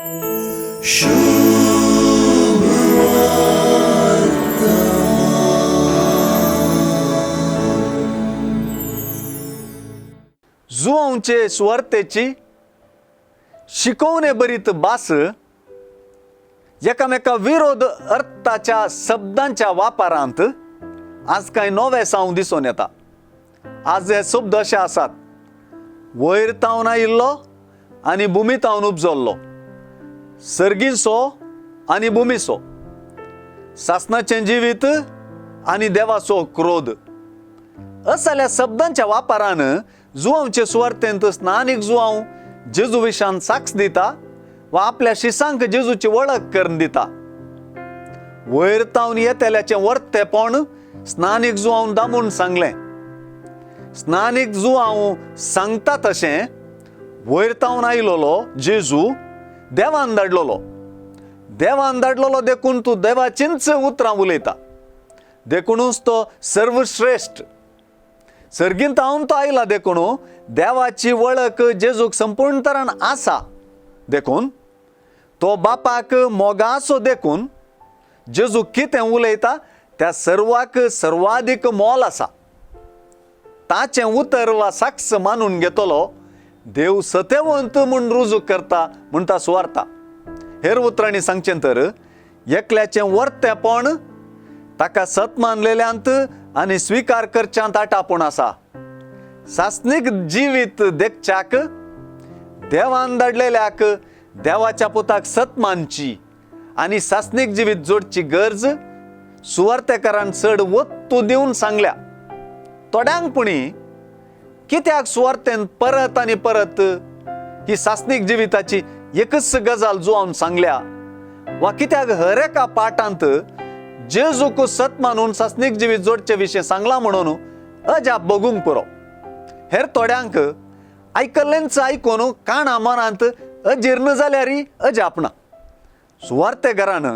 जुवांचे सुवार्थेची शिकोवणे बरीत भास एकामेका विरोध अर्थाच्या शब्दांच्या वापरांत आज कांय नवें सावं दिसून येता. आज हे शब्द अशे आसात: वयर तावन आयिल्लो आनी भुमी तावन उपजल्लो, सर्गीसो आनी भुमीसो, सासणाचें जिवीत आनी देवाचो क्रोध. असल्या शब्दांच्या वापरान जुवांवचे सुवार्थेंत स्नानीक जुवांव जेजू विशान साक्ष दिता वा आपल्या शिसांक जेजूची वळख करून दिता. वयर तावन येतल्याचें वर्तेपण स्नानीक जुवांव दामून सांगलें. स्नानीक जुवांव सांगता तशें वयर तावन आयलोलो जेजू देवान धाडलोलो, देवान धाडलोलो देखून तूं देवाचींच उतरां उलयता, देखुनूच तो सर्वश्रेश्ठ. सर्गींत तावन तो आयला देखून देवाची वळख जेजूक संपूर्ण तरान आसा, देखून तो बापाक मोगाचो, देखून जेजू कितें उलयता त्या सर्वाक सर्वाधीक मोल आसा. ताचें उतर वा साक्ष मानून घेतलो देव सतेवंत म्हूण रुजू करता म्हणटा सुवार्ता. हेर उतरांनी सांगचें तर एकल्याचें वर्तेपण ताका सत मानलेल्यांत आनी स्विकार करच्यांत आटापूण आसा. सासणीक जिवीत देखच्याक देवान धाडलेल्याक देवाच्या पुताक सत मानची आनी सासणीक जिवीत जोडची गरज सुवार्तेकारान चड वत्तू दिवन सांगल्या. थोड्यांक पुणी कित्याक सुवार्तेन परत आनी परत ही सासणीक जिविताची एकच गजाल जुवावन सांगल्या वा कित्याक हर एका पाठांत जेजूक सत मानून सासणीक जिवीत जोडचे विशीं सांगलां म्हणून अजाप बगूंक पुरो. हेर थोड्यांक आयकल्लेंच आयकून काणा मनांत अजीर्ण जाल्यार अजाप ना. सुवार्तेकारान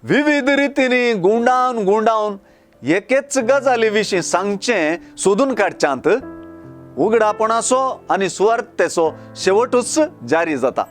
विविध रितींनी गुंडावन गुंडावन एकेच गजाली विशीं सांगचें सोदून काडच्यांत उगडापणाचो आनी सुवार्थेचो शेवटूच जारी जाता.